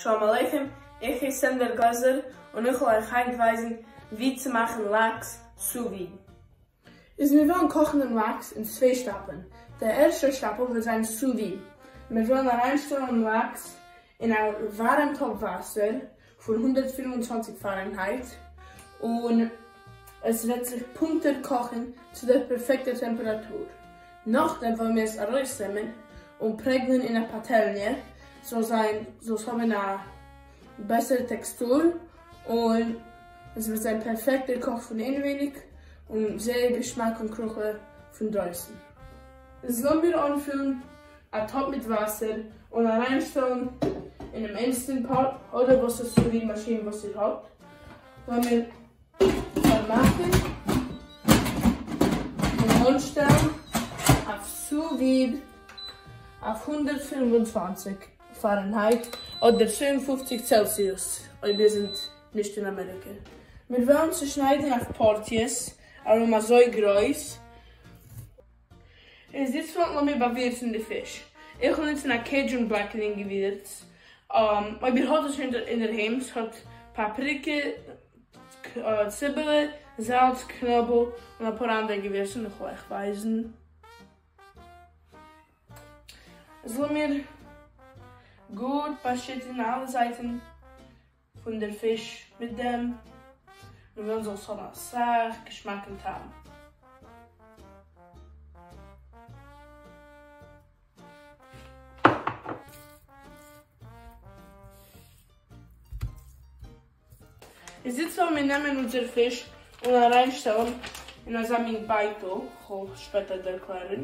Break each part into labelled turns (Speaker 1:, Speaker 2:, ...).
Speaker 1: שלום עליכם, איך הייס סענדער גלעזער און איך וועל אייך היינט ווייזן ווי צו מאכן לאקס סו וויד. איז מיר וועלן קאכן דעם לאקס אין צוויי שטאפלען, דער ערשטער שטאפל וועט זיין סו וויד, מיר וועלן אריינשטעלן דעם לאקס אין א ווארעם טאפ וואסער פון 125 פארענהייט, און עס וועט זיך פונקטער קאכן צו דער פערפעקטער טעמפעראטור. נאכדעם וועלן מיר עס ארויסנעמען און פרעגלען אין א פאטעלניע, ס'זאל זיין, זאל עס האבן א בעסערע טעקסטור, און עס וועט זיין פערפעקט געקאכט פון אינעווייניג און זייער געשמאק און קרוכע פון דרויסן. איז לאמיר אנפילן א טאפ מיט וואסער און אריינשטעלן אינעם אינסטענט פאט אדער וואסער סו וויד מאשין וואס איר האט, לאמיר פארמאכן און אנשטעלן אויף סו וויד אויף 125 פארענהייט אדער 52 צעלסיוס אויב איר זענט נישט אין אמעריקע. מיר וועלן צושניידן אויף פארציעס ארום אזוי גרויס. איז איצט לאמיר באווירצן די פיש. איך וועל נוצן א Cajun blackening געווירץ. אויב איר האט עס שוין אינדערהיים, ס'האט פאפריקע, ציבעלע, זאלץ, קנאבל, און אפאר אנדערע געווירצן, איך וועל אייך ווייזן. איז לאמיר גוט באשיטן אלע זייטן פון דער פיש מיט דעם, מיר ווילן זאל עס האבן אסאך געשמאק און טעם. איז איצט וועלן מיר נעמען אונזער פיש און אריינשטעלן אין אזא מין בייטל, כ'וועל שפעטער ערקלערן.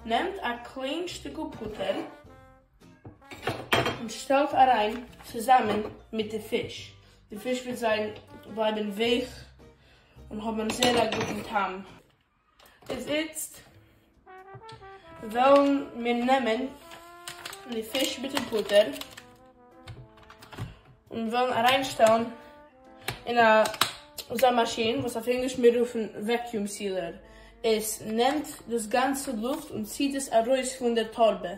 Speaker 1: נעמט א קליין שטיקל פוטער און שטעלט אריין צוזאמען מיט די פיש, די פיש וועט זיין בלייבן ווייך און האבן זייער א גוטן טעם. איז איצט וועלן מיר נעמען די פיש מיט די פוטער און וועלן אריינשטעלן אין א אזא מאשין וואס אויף ענגליש מיר רופן vacuum sealer, עס נעמט דאס גאנצע לופט און ציט עס ארויס פון דער טארבע.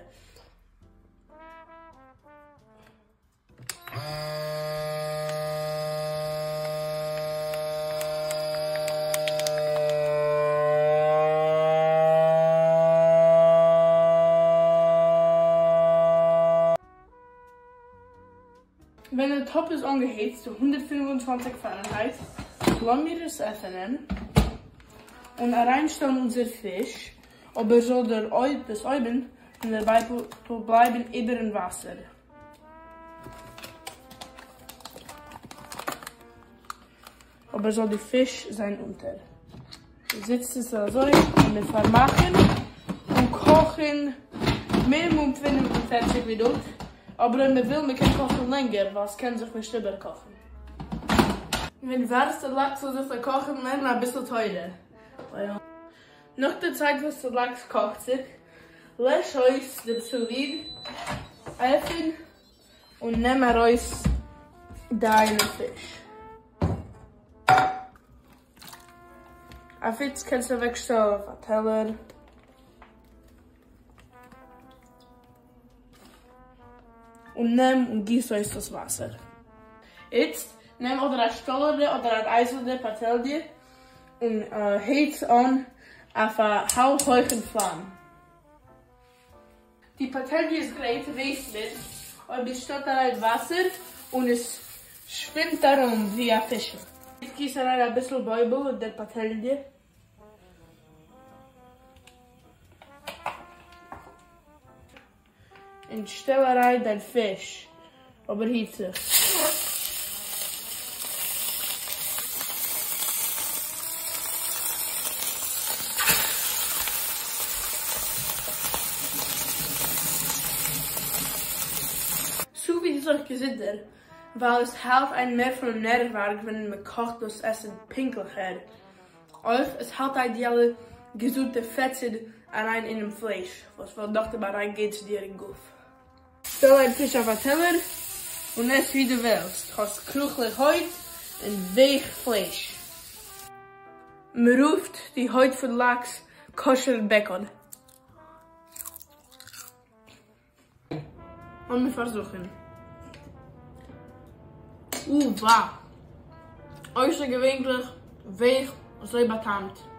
Speaker 1: ווען די טאפ איז אנגעהיצט צו 125 פארענהייט, לאמיר עס עפענען און אריינשטעלן אונזער פיש, אבער זאל דער דאס אויבן פון דער בייטל בלייבן איבערן וואסער. אבער זאל די פיש זיין אונטער. זיצט עס אזוי און מיר פארמאכן און קאכן מינימום 45 מינוט, אבער אויב מען וויל מען קען קאכן לענגער ווייל עס קען זיך נישט איבערקאכן. ווען ווארטסט די לאקס זאל זיך פארקאכן לערן אביסל תורה. נאך די צייט וואס די לאקס קאכט זיך, לעש אויס דעם סו וויד, עפן און נעם ארויס דיינע פיש. אויף איצט קענסטו אוועקשטעלן אויף א טעלער. און נעם און גיס אויס דאס וואסער. איצט נעם אדער א שטאלענע אדער אן אייזערנע פאטעלניע און הייץ אן אויף א האלב הויכן פלאם. די פאטעלניע איז גרייט, ווייסט מען אויב איר שטעלט אריין וואסער און עס שווימט ארום ווי א פישל. גיס אריין אביסל בויבל אין דער פאטעלניע. און שטעל אריין דיין פיש, אבער היט זיך. סו וויד איז אויך געזונטער, ווייל עס היילט איין מער פונעם נערווארג ווען מען קאכט דאס עסן פונקטליכער. אויך, עס האלט איין די אלע געזונטע פעטן אריין אינעם פלייש, וואס וועט נאכדעם אריינגיין צו דיר אין גוף. שטעל דיין פיש אויף א טעלער און עס ווי דו ווילסט, האסט קרוכליך הויט און ווייך פלייש. מ'רופט די הויט פון לאקס כשר בעקאן. לאמיר פארזוכן. אוה וואו! אויסערגעווענליך ווייך אזוי באטעמט.